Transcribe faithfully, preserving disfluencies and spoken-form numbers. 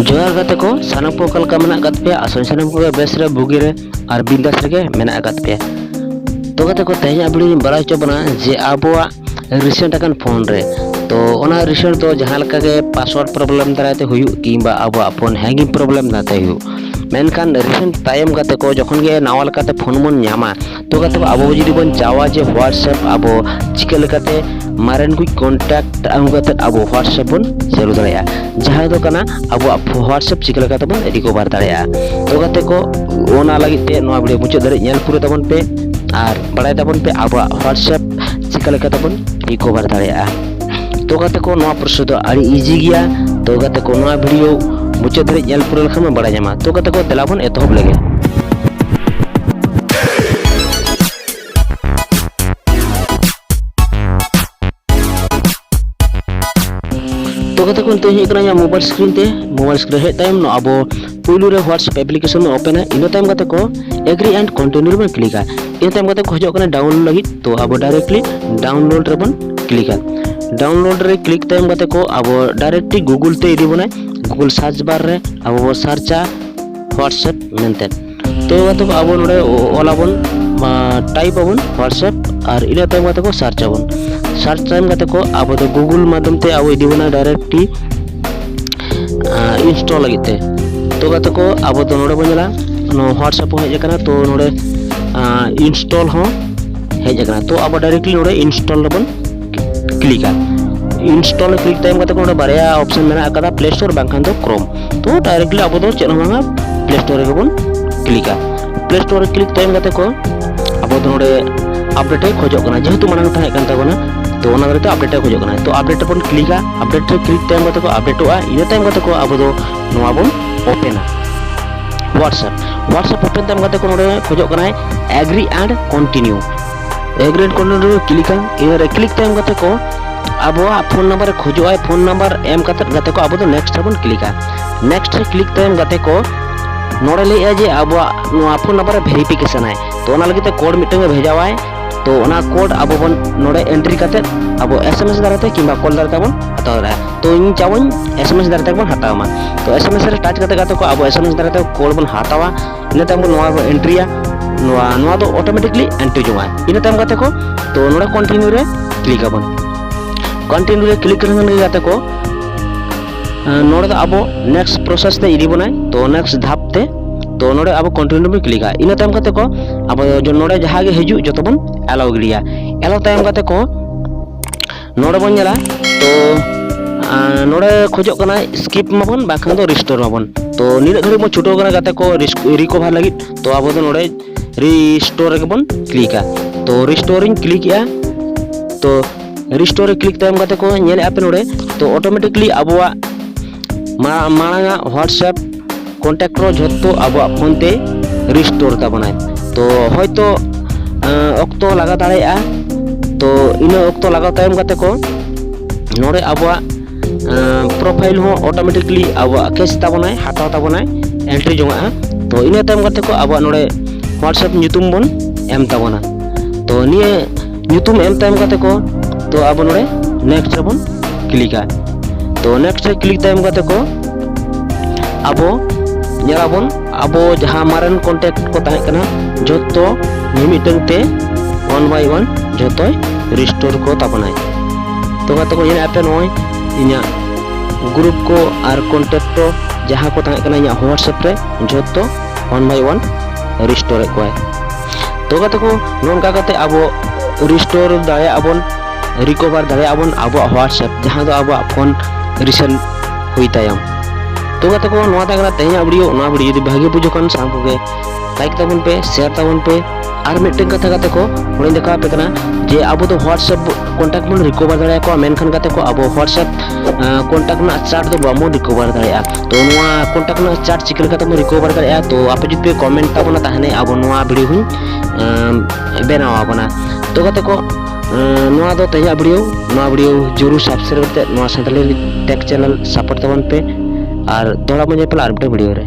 ᱡᱚᱦᱟᱨ ᱜᱟᱛᱮ ᱠᱚ, ᱥᱟᱱᱟᱢ ᱠᱚ ᱚᱠᱟ ᱞᱮᱠᱟ ᱢᱮᱱᱟᱜ ᱟᱠᱟᱫ ᱯᱮᱭᱟ? ᱟᱥᱚᱜ ᱟᱹᱧ ᱥᱟᱱᱟᱢ ᱠᱚᱜᱮ ᱵᱮᱥ ᱨᱮ, ᱵᱩᱜᱤ ᱨᱮ ᱟᱨ ᱵᱤᱱᱫᱟᱥ ᱨᱮᱜᱮ ᱢᱮᱱᱟᱜ ᱟᱠᱟᱫ ᱯᱮᱭᱟ᱾ ᱛᱚ ᱜᱟᱛᱮ ᱠᱚ, ᱛᱮᱦᱮᱧᱟᱜ video ᱞᱤᱧ ᱵᱟᱲᱟᱭ ᱦᱚᱪᱚ ᱵᱚᱱᱟ ᱡᱮ ᱟᱵᱚᱣᱟᱜ recent ᱟᱠᱟᱱ ᱯᱷᱳᱱ ᱨᱮ, ᱛᱚ ᱚᱱᱟ recent ᱫᱚ ᱡᱟᱦᱟᱸ ᱞᱮᱠᱟ ᱜᱮ password problem ᱫᱟᱨᱟᱭ ᱛᱮ ᱦᱩᱭᱩᱜ ᱠᱤᱝᱵᱟ ᱟᱵᱚᱣᱟᱜ ᱯᱷᱳᱱ hanging problem ᱫᱟᱨᱟᱭ ᱛᱮ ᱦᱩᱭᱩᱜ, ᱢᱮᱱᱠᱷᱟᱱ recent ᱛᱟᱭᱚᱢ ᱜᱟᱛᱮ ᱠᱚ ᱡᱚᱠᱷᱚᱱ ᱜᱮ ᱱᱟᱣᱟ ᱞᱮᱠᱟᱛᱮ ᱯᱷᱳᱱ ᱵᱚᱱ ᱧᱟᱢᱟ, ᱛᱚ ᱜᱟᱛᱮ ᱠᱚ, ᱟᱵᱚ ᱡᱩᱫᱤ ᱵᱚᱱ ᱪᱟᱣᱟ ᱡᱮ WhatsApp ᱟᱵᱚ ᱪᱤᱠᱟᱹ ᱞᱮᱠᱟᱛᱮ ᱢᱟᱨᱮᱱ ᱠᱚ contact ᱟᱹᱜᱩ ᱠᱟᱛᱮ ᱟᱵᱚ WhatsApp ᱵᱚᱱ ᱪᱟᱹᱞᱩ ᱫᱟᱲᱮᱭᱟᱜᱼᱟ, ᱡᱟᱦᱟᱸ ᱫᱚ ᱠᱟᱱᱟ ᱟᱵᱚᱣᱟᱜ WhatsApp ᱪᱤᱠᱟᱹ ᱞᱮᱠᱟᱛᱮ ᱵᱚᱱ recover ᱫᱟᱲᱮᱭᱟᱜᱼᱟ᱾ ᱛᱚ ᱜᱟᱛᱮ ᱠᱚ, ᱚᱱᱟ ᱞᱟᱹᱜᱤᱫ ᱛᱮ ᱱᱚᱣᱟ video ᱢᱩᱪᱟᱹᱫ ᱫᱷᱟᱹᱨᱤᱡ ᱧᱮᱞ ᱯᱩᱨᱟᱹ ᱛᱟᱵᱚᱱ ᱯᱮ ᱟᱨ ᱵᱟᱲᱟᱭ ᱛᱟᱵᱚᱱ ᱯᱮ ᱟᱵᱚᱣᱟᱜ WhatsApp ᱪᱤᱠᱟᱹ ᱞᱮᱠᱟᱛᱮ ᱵᱚᱱ recover ᱫᱟᱲᱮᱭᱟᱜᱼᱟ᱾ ᱛᱚ ᱜᱟᱛᱮ ᱠᱚ, ᱱᱚᱣᱟ process ᱫᱚ ᱟᱹᱰᱤ easy ᱜᱮᱭᱟ᱾ ᱛᱚ ᱜᱟᱛᱮ ᱠᱚ, ᱱᱚᱣᱟ video ᱢᱩᱪᱟᱹᱫ ᱫᱷᱟᱹᱨᱤᱡ ᱧᱮᱞ ᱯᱩᱨᱟᱹᱣ ᱞᱮᱠᱷᱟᱱ ᱵᱚᱱ ᱵᱟᱲᱟᱭ ᱧᱟᱢᱟ᱾ ᱛᱚ ᱜᱟᱛᱮ ᱠᱚ, ᱫᱮᱞᱟ ᱵᱚᱱ ᱮᱛᱚᱦᱚᱵ ᱞᱮᱜᱮ᱾ ᱛᱚ ᱜᱟᱛᱮ ᱠᱚ, ᱱᱤᱛᱚᱜ ᱦᱮᱡ ᱠᱟᱱᱟ ᱤᱧᱟᱹᱜ mobile screen ᱛᱮ᱾ Mobile screen ᱦᱮᱡ ᱛᱟᱭᱚᱢ ᱱᱚᱣᱟ ᱟᱵᱚ ᱯᱩᱭᱞᱩ ᱨᱮ WhatsApp application ᱵᱚᱱ openᱟ᱾ ᱤᱱᱟᱹ ᱛᱟᱭᱚᱢ ᱜᱟᱛᱮ ᱠᱚ agree and continue ᱨᱮᱵᱚᱱ clickᱟ᱾ ᱤᱱᱟᱹ ᱛᱟᱭᱚᱢ ᱜᱟᱛᱮ ᱠᱚ ᱠᱷᱚᱡᱚᱜ ᱠᱟᱱᱟ download ᱞᱟᱹᱜᱤᱫ, ᱛᱚ ᱟᱵᱚ directly download ᱨᱮᱵᱚᱱ clickᱟ᱾ Download ᱨᱮ click ᱛᱟᱭᱚᱢ ᱜᱟᱛᱮ ᱠᱚ ᱟᱵᱚ directly Google ᱛᱮ ᱤᱫᱤ ᱵᱚᱱᱟᱭ᱾ Google search bar ᱨᱮ ᱟᱵᱚ ᱵᱚᱱ searchᱟ WhatsApp ᱢᱮᱱᱛᱮ᱾ ᱛᱚ ᱜᱟᱛᱮ ᱠᱚ, ᱟᱵᱚ ᱱᱚᱰᱮ ᱚᱞᱟᱵᱚᱱ, type ᱟᱵᱚᱱ WhatsApp, ᱟᱨ ᱤᱱᱟᱹ ᱛᱟᱭᱚᱢ ᱜᱟᱛᱮ ᱠᱚ search ᱟᱵᱚᱱ᱾ Search ᱛᱟᱭᱚᱢ ᱜᱟᱛᱮ ᱠᱚ ᱟᱵᱚ ᱫᱚ Google ᱢᱟᱫᱽᱫᱷᱚᱢ ᱛᱮ ᱟᱵᱚ ᱤᱫᱤ ᱵᱚᱱᱟ directly install ᱞᱟᱹᱜᱤᱫ ᱛᱮ᱾ ᱛᱚ ᱜᱟᱛᱮ ᱠᱚ, ᱟᱵᱚ ᱫᱚ ᱱᱚᱰᱮ ᱵᱚᱱ ᱧᱮᱞᱟ, ᱱᱚᱣᱟ WhatsApp ᱦᱚᱸ ᱦᱮᱡ ᱟᱠᱟᱱᱟ, ᱛᱚ ᱱᱚᱰᱮ install ᱦᱚᱸ ᱦᱮᱡ ᱟᱠᱟᱱᱟ᱾ ᱛᱚ ᱟᱵᱚ directly ᱱᱚᱰᱮ install ᱨᱮᱵᱚᱱ clickᱟ᱾ Install ᱨᱮ click ᱛᱟᱭᱚᱢ ᱜᱟᱛᱮ ᱠᱚ ᱱᱚᱰᱮ ᱵᱟᱨᱭᱟ option ᱢᱮᱱᱟᱜ ᱟᱠᱟᱫᱟ, Play Store ᱵᱟᱝᱠᱷᱟᱱ ᱫᱚ Chrome᱾ ᱛᱚ directly ᱟᱵᱚ ᱫᱚ ᱪᱮᱫ ᱦᱚᱸ ᱵᱟᱝᱟ, Play Store ᱨᱮᱜᱮ ᱵᱚᱱ clickᱟ᱾ Play Store ᱨᱮ click ᱛᱟᱭᱚᱢ ᱜᱟᱛᱮ ᱠᱚ ᱟᱵᱚ ᱫᱚ ᱱᱚᱰᱮ update ᱮ ᱠᱷᱚᱡᱚᱜ ᱠᱟᱱᱟ, ᱡᱮᱦᱮᱛᱩ ᱢᱟᱲᱟᱝ ᱛᱟᱦᱮᱸ ᱠᱟᱱ ᱛᱟᱵᱚᱱᱟ, ᱛᱚ ᱚᱱᱟ ᱫᱟᱨᱟᱭ ᱛᱮ update ᱮ ᱠᱷᱚᱡᱚᱜ ᱠᱟᱱᱟ᱾ ᱛᱚ update ᱨᱮᱵᱚᱱ clickᱟ᱾ Update ᱨᱮ click ᱛᱟᱭᱚᱢ ᱜᱟᱛᱮ ᱠᱚ updateᱚᱜᱼᱟ᱾ ᱤᱱᱟᱹ ᱛᱟᱭᱚᱢ ᱜᱟᱛᱮ ᱠᱚ ᱟᱵᱚ ᱫᱚ ᱱᱚᱣᱟ ᱵᱚᱱ openᱟ WhatsApp᱾ WhatsApp open ᱛᱟᱭᱚᱢ ᱜᱟᱛᱮ ᱠᱚ ᱱᱚᱰᱮ ᱠᱷᱚᱡᱚᱜ ᱠᱟᱱᱟᱭ agree and continue᱾ Agree and continue ᱨᱮ clickᱟ᱾ ᱤᱱᱟᱹ ᱨᱮ click ᱛᱟᱭᱚᱢ ᱜᱟᱛᱮ ᱠᱚ ᱟᱵᱚᱣᱟᱜ phone number ᱮ ᱠᱷᱚᱡᱚᱜᱼᱟᱭ᱾ Phone number ᱮᱢ ᱠᱟᱛᱮ ᱜᱟᱛᱮ ᱠᱚ ᱟᱵᱚ ᱫᱚ next ᱨᱮᱵᱚᱱ clickᱟ᱾ Next ᱨᱮ click ᱛᱟᱭᱚᱢ ᱜᱟᱛᱮ ᱠᱚ ᱱᱚᱰᱮ ᱞᱟᱹᱭᱮᱜᱼᱟ ᱡᱮ ᱟᱵᱚᱣᱟᱜ ᱱᱚᱣᱟ phone number ᱮ verification ᱟᱭ᱾ ᱛᱚ ᱚᱱᱟ ᱞᱟᱹᱜᱤᱫ ᱛᱮ code ᱢᱤᱫᱴᱟᱝ ᱮ ᱵᱷᱮᱡᱟᱣᱟᱭ᱾ ᱛᱚ ᱚᱱᱟ ᱠᱳᱰ ᱟᱵᱚ ᱵᱚᱱ ᱱᱚᱰᱮ ᱮᱱᱴᱨᱤ ᱠᱟᱛᱮ ᱟᱵᱚ ᱮᱥ ᱮᱢ ᱮᱥ ᱫᱟᱨᱟᱭ ᱛᱮ ᱠᱤᱝᱵᱟ ᱠᱚᱞ ᱫᱟᱨᱟᱭ ᱛᱮᱵᱚᱱ ᱦᱟᱛᱟᱣ ᱫᱟᱲᱮᱭᱟᱜᱼᱟ᱾ ᱛᱚ ᱤᱧ ᱪᱟᱵᱚᱱ ᱮᱥ ᱮᱢ ᱮᱥ ᱫᱟᱨᱟᱭ ᱛᱮᱵᱚᱱ ᱦᱟᱛᱟᱣ ᱢᱟ᱾ ᱛᱚ ᱮᱥ ᱮᱢ ᱮᱥ ᱨᱮ ᱴᱟᱪ ᱠᱟᱛᱮ ᱜᱟᱛᱮ ᱠᱚ ᱟᱵᱚ ᱮᱥ ᱮᱢ ᱮᱥ ᱫᱟᱨᱟᱭ ᱛᱮ ᱠᱳᱰ ᱵᱚᱱ ᱦᱟᱛᱟᱣᱟ᱾ ᱤᱱᱟᱹ ᱛᱟᱭᱚᱢ ᱱᱚᱣᱟ ᱵᱚᱱ ᱮᱱᱴᱨᱤᱭᱟ, ᱱᱚᱣᱟ ᱱᱚᱣᱟ ᱫᱚ ᱚᱴᱳᱢᱮᱴᱤᱠᱞᱤ ᱮᱱᱴᱨᱤ ᱡᱚᱝᱟᱜᱼᱟ᱾ ᱤᱱᱟᱹ ᱛᱟᱭᱚᱢ ᱜᱟᱛᱮ ᱠᱚ ᱛᱚ ᱱᱚᱰᱮ ᱠᱚᱱᱴᱤᱱᱤᱭᱩ ᱨᱮ ᱠᱞᱤᱠ ᱟᱵᱚᱱ᱾ ᱠᱚᱱᱴᱤᱱᱤᱭᱩ ᱨᱮ ᱠᱞᱤᱠ ᱞᱮᱠᱷᱟᱱ ᱜᱮ ᱜᱟᱛᱮ ᱠᱚ ᱱᱚᱰᱮ ᱫᱚ ᱟᱵᱚ ᱱᱮᱠᱥᱴ ᱯᱨᱚᱥᱮᱥ ᱛᱮ ᱤᱫᱤ ᱵᱚᱱᱟᱭ᱾ ᱛᱚ ᱱᱮᱠᱥᱴ ᱫᱷᱟᱯ ᱛᱮ ᱛᱚ ᱱᱚᱰᱮ ᱟᱵᱚ ᱠᱚᱱᱴᱤᱱᱤᱭᱩ ᱵᱚᱱ ᱠᱞᱤᱠᱟ᱾ ᱤᱱᱟᱹ ᱛᱟᱭᱚᱢ ᱠᱟᱛᱮ ᱠᱚ ᱟᱵᱚ ᱡᱚ- ᱱᱚᱰᱮ ᱡᱟᱦᱟᱸ ᱜᱮ ᱦᱤᱡᱩᱜ ᱡᱚᱛᱚ ᱵᱚᱱ ᱮᱞᱟᱣ ᱜᱤᱰᱤᱭᱟ᱾ ᱮᱞᱟᱣ ᱛᱟᱭᱚᱢ ᱠᱟᱛᱮ ᱠᱚ ᱱᱚᱰᱮ ᱵᱚᱱ ᱧᱮᱞᱟ᱾ ᱛᱚ ᱟᱸ, ᱱᱚᱰᱮ ᱠᱷᱚᱡᱚᱜ ᱠᱟᱱᱟᱭ ᱥᱠᱤᱯ ᱢᱟᱵᱚᱱ ᱵᱟᱝᱠᱷᱟᱱ ᱫᱚ ᱨᱤᱥᱴᱳᱨ ᱢᱟᱵᱚᱱ᱾ ᱛᱚ ᱱᱤᱱᱟᱹᱜ ᱜᱷᱟᱹᱲᱤᱡ ᱵᱚᱱ ᱪᱷᱩᱴᱟᱹᱣ ᱠᱟᱱᱟ ᱜᱟᱛᱮ ᱠᱚ ᱨᱤᱠᱚᱵᱷᱟᱨ ᱞᱟᱹᱜᱤᱫ᱾ ᱛᱚ ᱟᱵᱚ ᱫᱚ ᱱᱚᱰᱮ ᱨᱤᱥᱴᱳᱨ ᱨᱮᱜᱮ ᱵᱚᱱ ᱠᱞᱤᱠᱟ᱾ ᱛᱚ ᱨᱤᱥᱴᱳᱨ ᱤᱧ ᱠᱞᱤᱠ ᱮᱜᱼᱟ᱾ ᱛᱚ ᱨᱤᱥᱴᱳᱨ ᱨᱮ ᱠᱞᱤᱠ ᱛᱟᱭᱚᱢ ᱠᱟᱛᱮ ᱠᱚ ᱧᱮᱞᱮᱫᱼᱟ ᱯᱮ ᱱᱚᱰᱮ, ᱛᱚ ᱚᱴᱳᱢᱮᱴᱤᱠᱞᱤ ᱟᱵᱚᱣᱟᱜ ᱢᱟ- ᱢᱟᱲᱟᱝᱟᱜ WhatsApp ᱠᱚᱱᱴᱟᱠᱴ ᱠᱚ ᱡᱷᱚᱛᱚ ᱟᱵᱚᱣᱟᱜ ᱯᱷᱳᱱ ᱛᱮ ᱨᱤᱥᱴᱳᱨ ᱛᱟᱵᱚᱱᱟᱭ᱾ ᱛᱚ ᱦᱚᱭᱛᱚ ᱟᱸ, ᱚᱠᱛᱚ ᱞᱟᱜᱟᱣ ᱫᱟᱲᱮᱭᱟᱜᱼᱟ᱾ ᱛᱚ ᱤᱱᱟᱹ ᱚᱠᱛᱚ ᱞᱟᱜᱟᱣ ᱛᱟᱭᱚᱢ ᱠᱟᱛᱮ ᱠᱚ ᱱᱚᱰᱮ ᱟᱵᱚᱣᱟᱜ ᱯᱨᱚᱯᱷᱟᱭᱤᱞ ᱦᱚᱸ ᱚᱴᱳᱢᱮᱴᱤᱠᱞᱤ ᱟᱵᱚᱣᱟᱜ ᱠᱮᱪ ᱛᱟᱵᱚᱱᱟᱭ, ᱦᱟᱛᱟᱣ ᱛᱟᱵᱚᱱᱟᱭ, ᱮᱱᱴᱨᱤ ᱡᱚᱝᱟᱜᱼᱟ᱾ ᱛᱚ ᱤᱱᱟᱹ ᱛᱟᱭᱚᱢ ᱠᱟᱛᱮ ᱠᱚ ᱟᱵᱚᱣᱟᱜ ᱱᱚᱰᱮ WhatsApp ᱧᱩᱛᱩᱢ ᱵᱚᱱ ᱮᱢ ᱛᱟᱵᱚᱱᱟ᱾ ᱛᱚ ᱱᱤᱭᱟᱹ ᱧᱩᱛᱩᱢ ᱮᱢ ᱛᱟᱭᱚᱢ ᱠᱟᱛᱮ ᱠᱚ ᱛᱚ ᱟᱵᱚ ᱱᱚᱰᱮ ᱱᱮᱠᱥᱴ ᱨᱮᱵᱚᱱ ᱠᱞᱤᱠᱟ᱾ ᱛᱚ ᱱᱮᱠᱥᱴ ᱨᱮ ᱠᱞᱤᱠ ᱛᱟᱭᱚᱢ ᱠᱟᱛᱮ ᱠᱚ ᱟᱵᱚ ᱧᱮᱞᱟᱵᱚᱱ ᱟᱵᱚ ᱡᱟᱦᱟᱸ ᱢᱟᱨᱮᱱ ᱠᱚᱱᱴᱮᱠᱴ ᱠᱚ ᱛᱟᱦᱮᱸ ᱠᱟᱱᱟ ᱡᱷᱚᱛᱚ ᱢᱤᱢᱤᱫᱴᱟᱝ ᱛᱮ ᱚᱣᱟᱱ ᱵᱟᱭ ᱚᱣᱟᱱ ᱡᱷᱚᱛᱚᱭ ᱨᱤᱥᱴᱳᱨ ᱠᱚ ᱛᱟᱵᱚᱱᱟᱭ᱾ ᱛᱚ ᱜᱟᱛᱮ ᱠᱚ ᱧᱮᱞᱮᱫᱼᱟ ᱯᱮ ᱱᱚᱜᱼᱚᱭ ᱤᱧᱟᱹᱜ ᱜᱨᱩᱯ ᱠᱚ ᱟᱨ ᱠᱚᱱᱴᱮᱠᱴ ᱠᱚ ᱡᱟᱦᱟᱸ ᱠᱚ ᱛᱟᱦᱮᱸ ᱠᱟᱱᱟ ᱤᱧᱟᱹᱜ WhatsApp ᱨᱮ ᱡᱷᱚᱛᱚ ᱚᱣᱟᱱ ᱵᱟᱭ ᱚᱣᱟᱱ ᱨᱤᱥᱴᱳᱨ ᱮᱫ ᱠᱚᱣᱟᱭ᱾ ᱛᱚ ᱜᱟᱛᱮ ᱠᱚ ᱱᱚᱝᱠᱟ ᱠᱟᱛᱮ ᱟᱵᱚ ᱨᱤᱥᱴᱳᱨ ᱫᱟᱲᱮᱭᱟᱜᱼᱟ ᱵᱚᱱ, ᱨᱤᱠᱚᱵᱷᱟᱨ ᱫᱟᱲᱮᱭᱟᱜᱼᱟ ᱵᱚᱱ ᱟᱵᱚᱣᱟᱜ WhatsApp ᱡᱟᱦᱟᱸ ᱫᱚ ᱟᱵᱚᱣᱟᱜ ᱯᱷᱳᱱ ᱨᱤᱥᱮᱱᱴ ᱦᱩᱭ ᱛᱟᱭᱚᱢ᱾ ᱛᱚ ᱜᱟᱛᱮ ᱠᱚ ᱱᱚᱣᱟ ᱛᱟᱦᱮᱸ ᱠᱟᱱᱟ ᱛᱮᱦᱮᱧᱟᱜ ᱵᱷᱤᱰᱤᱭᱳ᱾ ᱱᱚᱣᱟ ᱵᱷᱤᱰᱤᱭᱳ ᱡᱩᱫᱤ ᱵᱷᱟᱜᱮ ᱵᱩᱡᱷᱟᱹᱜ ᱠᱷᱟᱱ ᱥᱟᱱᱟᱢ ᱠᱚᱜᱮ ᱞᱟᱭᱤᱠ ᱛᱟᱵᱚᱱ ᱯᱮ, ᱥᱮᱭᱟᱨ ᱛᱟᱵᱚᱱ ᱯᱮ᱾ ᱟᱨ ᱢᱤᱫᱴᱮᱱ ᱠᱟᱛᱷᱟ ᱜᱟᱛᱮ ᱠᱚ ᱱᱚᱰᱮᱧ ᱫᱮᱠᱷᱟᱣ ᱟᱯᱮ ᱠᱟᱱᱟ ᱡᱮ ᱟᱵᱚ ᱫᱚ WhatsApp ᱠᱚᱱᱴᱟᱠᱴ ᱵᱚᱱ ᱨᱤᱠᱚᱵᱷᱟᱨ ᱫᱟᱲᱮᱭᱟᱠᱚᱣᱟ, ᱢᱮᱱᱠᱷᱟᱱ ᱜᱟᱛᱮ ᱠᱚ ᱟᱵᱚ WhatsApp ᱠᱚᱱᱴᱟᱠᱴ ᱨᱮᱱᱟᱜ ᱪᱟᱨᱴ ᱫᱚ ᱵᱟᱵᱚᱱ ᱨᱤᱠᱚᱵᱷᱟᱨ ᱫᱟᱲᱮᱭᱟᱜᱼᱟ᱾ ᱛᱚ ᱱᱚᱣᱟ ᱠᱚᱱᱴᱟᱠᱴ ᱨᱮᱱᱟᱜ ᱪᱟᱨᱴ ᱪᱤᱠᱟᱹ ᱞᱮᱠᱟᱛᱮ ᱵᱚᱱ ᱨᱤᱠᱚᱵᱷᱟᱨ ᱫᱟᱲᱮᱭᱟᱜᱼᱟ? ᱛᱚ ᱟᱯᱮ ᱡᱩᱫᱤ ᱯᱮ ᱠᱚᱢᱮᱱᱴ ᱛᱟᱵᱚᱱᱟ ᱛᱟᱦᱚᱞᱮ ᱟᱵᱚ ᱱᱚᱣᱟ ᱵᱷᱤᱰᱤᱭᱳ ᱦᱚᱸᱧ ᱵᱮᱱᱟᱣ ᱟᱵᱚᱱᱟ᱾ ᱛᱚ ᱜᱟᱛᱮ ᱠᱚ ᱱᱚᱣᱟ ᱫᱚ ᱛᱮᱦᱮᱧᱟᱜ ᱵᱷᱤᱰᱤᱭᱳ᱾ ᱱᱚᱣᱟ ᱵᱷᱤᱰᱤᱭᱳ ᱡᱚᱨᱩᱨ ᱥᱟᱵᱥᱠᱨᱟᱭᱤᱵ ᱠᱟᱛᱮ ᱱᱚᱣᱟ ᱥᱟᱱᱛᱟᱲᱤ ᱴᱮᱠ ᱪᱮᱱᱮᱞ ᱥᱟᱯᱳᱨᱴ ᱛᱟᱵᱚᱱ ᱯᱮ᱾ ᱟᱨ ᱫᱚᱦᱲᱟ ᱵᱚᱱ ᱧᱟᱯᱟᱢᱟ ᱟᱨ ᱢᱤᱫᱴᱟᱝ ᱵᱷᱤᱰᱤᱭᱳ ᱨᱮ᱾